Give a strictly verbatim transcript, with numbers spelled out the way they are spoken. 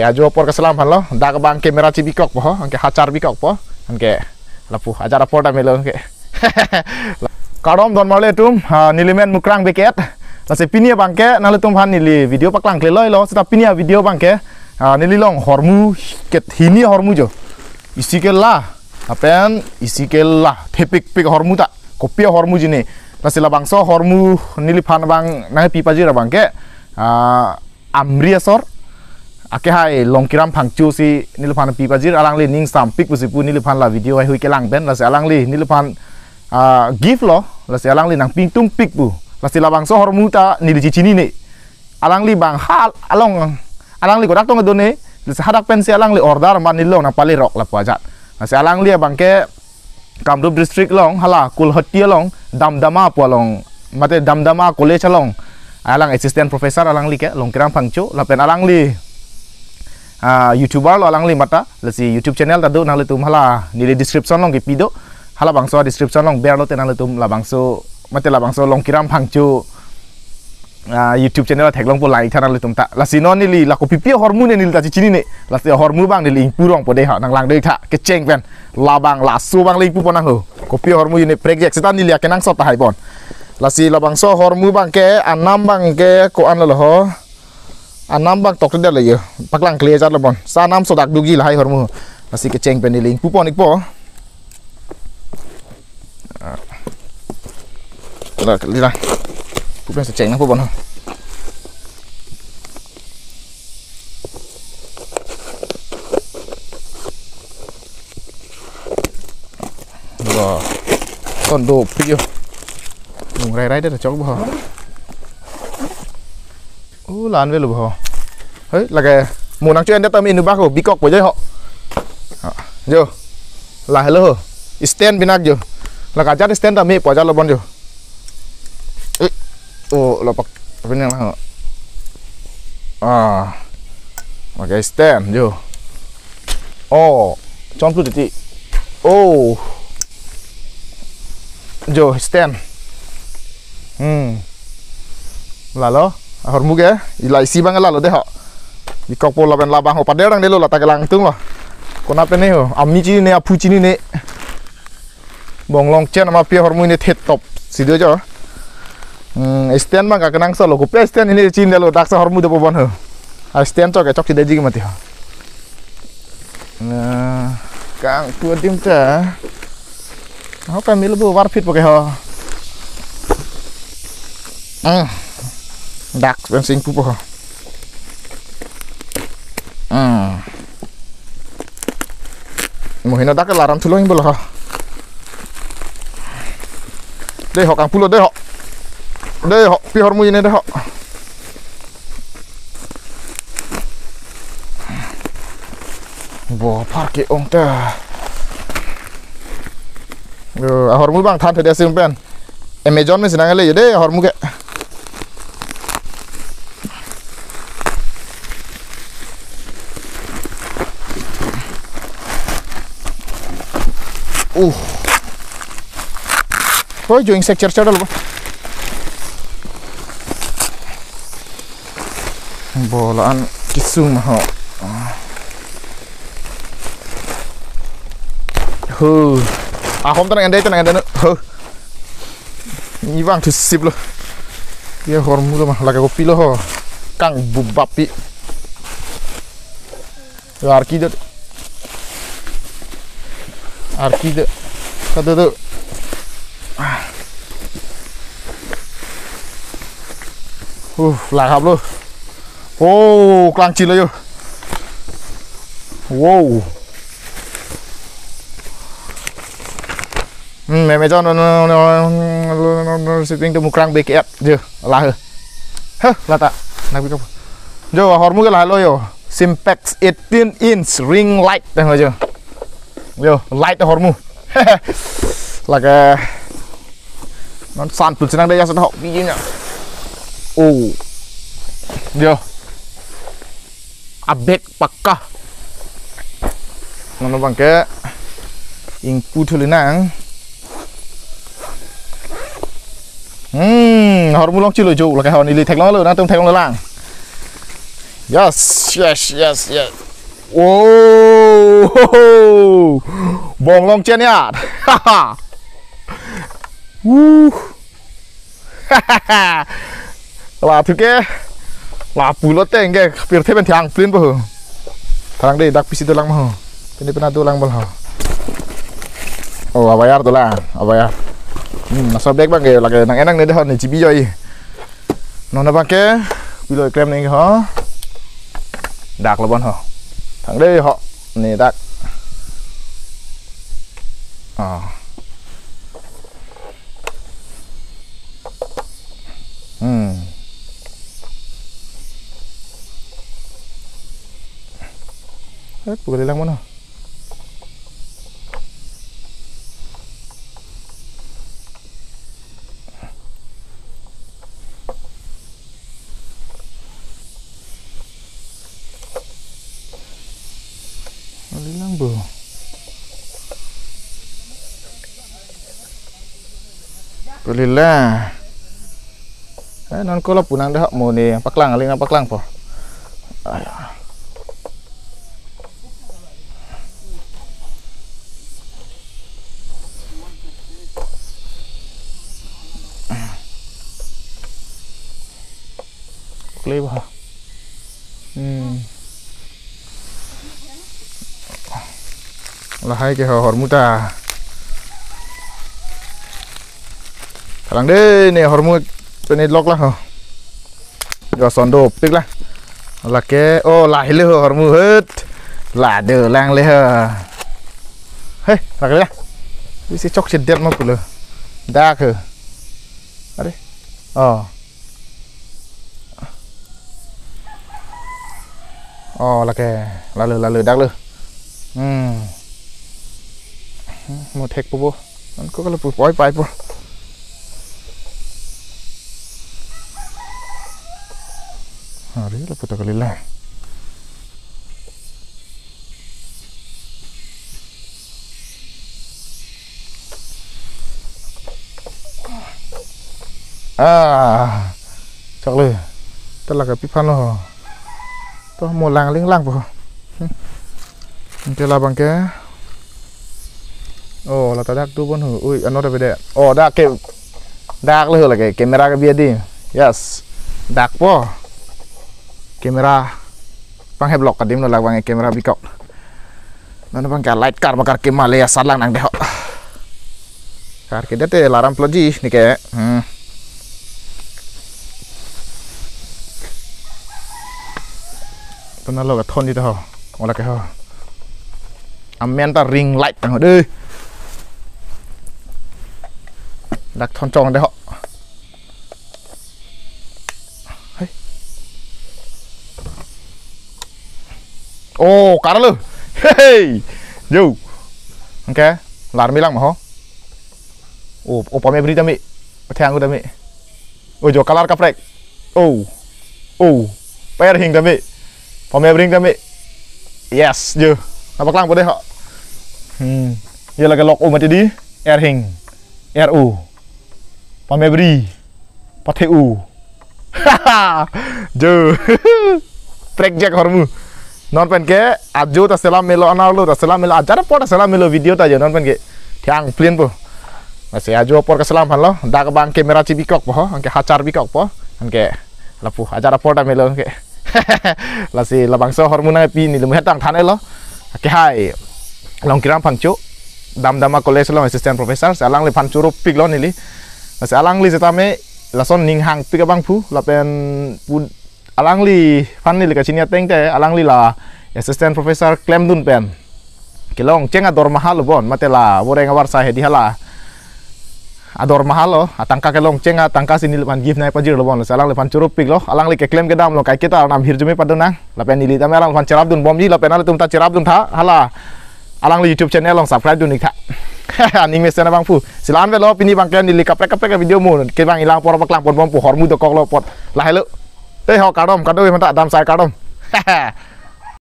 Ajo apor keselam aphan lo, dak abang camera chibikokpo ho, anke hachar bikokpo, anke lapu ajat apor ta melo anke. Kardom don marli atum, ah, neli men Mukrang Bey Ket. Lasi pini abangke nanglitum aphan neli video paklangkle loilo, seta pini avideo abangke, ah, neli long ahormu ket hini ahormu jo. Isi ke la, lapen isi ke la, thepikpik ahormu ta, kopi ahormu jine. Lasi labangso ahormu neliphan abang nangpi pajir abangke, ah, Amri asor, ake hai Longkiram Phangcho si neliphan pi pajir, alangli ning sampik pusi pu neliphan la video haihui kelang pen, lasi alangli neliphan, ah, gift lo, lasi alangli nangpi ingtumpik pu. Lasi labangso ahormu ta neli chechinine. Alangli bang hal along, alangli kodak tong done, lasi hadak pensi alangli order ma neli long nangpalerok lapu ajat. Lasi alangli abangke Kamrup district along, hala Kulhati along, Damdama pu along, mate Damdama College along, alang assistant professor alangli ke, Longkiram Phangcho, lapen alangli, ah, YouTuber lo alangli mata, lasi YouTube channel ta do nanglitum hala neli description along kepi do, halabangso description along berlo te nanglitum labangso, mate labangso Longkiram Phangcho ah, YouTube channel theklongpo lang ik tha nanglitum ta. Lasi non neli la kopipi ahormu ne neli ta chechinine. Lasi ahormu abang neli ingpu rongpo dei ha, nanglang dei tha kecheng pen. Labang laso abang le ingpupo nang ho. Kopi ahormu jine prek jek seta neli akenangsot ta haipon. Lasi labangso ahormu abangke anam abangke ko-an lo ho. Anam abang tokte detlo yo. Paklangkle ajat lo bon. Sa anam so dak dogi lahai ahormu. Lasi kecheng pen neli ingpupon ikpo. Ah. La, la. Pu pensi cheng nangpo bon ho. Wah. Ton dopik yo. Nung rai rai dei chok bo ho. Uh, la-an avelo bo ho. Hei, lake mo nangcho-en det tame inut bak ho, bikokpo joi ho. Ah, jo. Lahelo ho. Stand binak jo. Lake ajat stand tame po ajat lo bon jo. Eh. Oh, lapak. Apa ni ho? Ah. Lake stand jo. Oh, chonplu titi. Oh. Jo, stand. Hmm. Lalo, ahormu ke, ila isi abang lalo dei ho. Bikokpo lapen labang ho, pader nangdetlo lata kelangtung lo. Konat pen ne ho, ami chinine, aphu chinine. Bonglong chen ama pi ahormu ne thet top. Si do jo. Hmm, stand abang ka kenangsot lo, kopi stand ne chinidetlo, dak sa ahormu dopo bon ho. A stand chok ke chokche detji mati ho. Nah, kangpu adim ta. Ho kami lo bo varphit po ke ho. Hmm. Dak pensi ingpupo ho. Hmm. Mo heno dak ke laran thulong ingpo lo ho. Dei ho kangpulo dei ho. Dei ho, pi ahormu jine dei ho. Bo apar ke-ong ta. Yo, ahormu abang than thede asim pen. Amazon mesi nangle dei ahormu ke. Uh. Hoi, jo ingsek chercher dolo. Bo la-an kesung ma ho. Ho. Ahom ta nang-en dei ta nang-en dei. Ho. Ni abang thusip lo. Pi ahormu lo ma, lake kopi lo ho. Kang bubap pi. Arki det. Arki det. Satu tu. Uh, lahap lo. Oh, klangchilo yo. Wow. Hmm, meme jo no no no no no no no shipping to Mukrang Bey Ket jo. Lah. Heh, lata. Nak bikok. Jo, ahormu ke lahelo yo. Simplex eighteen inch ring light tang jo. Jo, light ahormu. Lake non san pul sinang dei ya sa ho bijinya. Oh. Jo. Abek pakka. Non abangke ingpu thuli nang. Hmm, ahormu longchilo jo, lake hon ili theklonglo, nangtum theklonglo lang. Yes, yes, yes, yes. Wow! Bong long chen ya. Wuh. La thuke. La pulo teng ke pirthe pen thiang plin po. Tharang dei, dak pisi dolang ma ho. Pini pina dolang bal ho. Oh, abayar dolang, abayar. Hmm, laso bag abang ke lake nang-en nangne dei ho, ne chibi joi. Non abang ke pilo klem nang ho. Dak lo bon ho. Thang dei ho. Ne dak. Ah. Hmm. Eh, pu kalilang mano. Kalilang bo. Kalilang. Eh, non ko lapu nang dei ho, mo ne paklang, aling nang paklang po. Ayo. Kle ba. Hmm. Lahai ke ho hormu ta. Tharang dei, ne hormu pene lok la ho. Jo son dopik la. Lake, oh, lahai le ho hormu het. La dolang le ho. Hei, lake la. Isi chokchedet ma pulo. Dak ho. Are. Oh. Oh, lake, lalo, lalo, dak lo. Hmm. Hmm, mo thek po bo. An ko kalo pu poi pai po. Hari lapu ta kalilang. Ah, chok le. Tala ka pi phan lo ho. To mo lang ling lang po. Hmm. Ante labang ke. Oh, la ta dak tu bon ho. Ui, ano da bede. Oh, dak ke. Dak le ho lake. Camera ke biya di. Yes. Dak po. Camera. Pangheblok adim lo labang ke camera bikok. Non abang ke light kar bakar ke male asar lang nang dei ho. Kar ke dei te laram ploji ne ke. Hmm. Tuna lo ka thon di ho. Ola ke ho. Amen ta ring light tang ho dei. Dak thon chong dei ho. Hei. Oh, kar lo. Hey. Yo. Oke. Larmi lang ma ho. Oh, oh, pame bri tame. Thang tame. Oh, jo color kaprek. Oh. Oh. Pair hing tame. Pame bring tame. Yes, jo. Napa klang po dei ho. Hmm. Yo lake lok o mati di. Air hing. Air o. Pame bri. Pathe u. Jo. Prek jak hormu. Non pen ke ajo ta selam melo, anar lo ta selam melo, ajar apor ta selam melo video ta jo non pen ke. Thiang plin po. Lasi ajo apor ke selam phan lo, dak abang camera chibikok po ho, anke hachar bikok po. Anke lapu ajar apor ta melo ke. Lasi labangso hormu nangpi neli muhet tang than-et lo. Ke hai. Longkiram Phangcho. Damdama College along assistant professor. Si alangliphan choro pik lo neli. Lasi alangli setame lason ning hangpik abang pu. Lapen pu alangliphan neli kachini ateng te alangli la assistant professor klemdun pen. Kelong cheng ador mahal lo bon. Mate la voreng avar sa hedi hala. Ador mahal lo, atangka kelong cheng atangka si neliphan gift nai pajir lo bon. Lasi alangliphan choro pik lo, alangli keklem kedam lo, kaiketa arnam hirjume padonang. Lapen neli tame alangliphan cherapdun bomji, lapen nanglitum ta cherapdun tha, hala. Alangli YouTube channel along subscribe dun ik tha. Aning mesen abang pu. Si la-an avelo pini abang ke neli kaprek kaprek video mo, kevang ilang apor paklang pon bom pu hormu dokok lo apot. Lahelo. Eh ho kardom, kado mata dam sai kardom.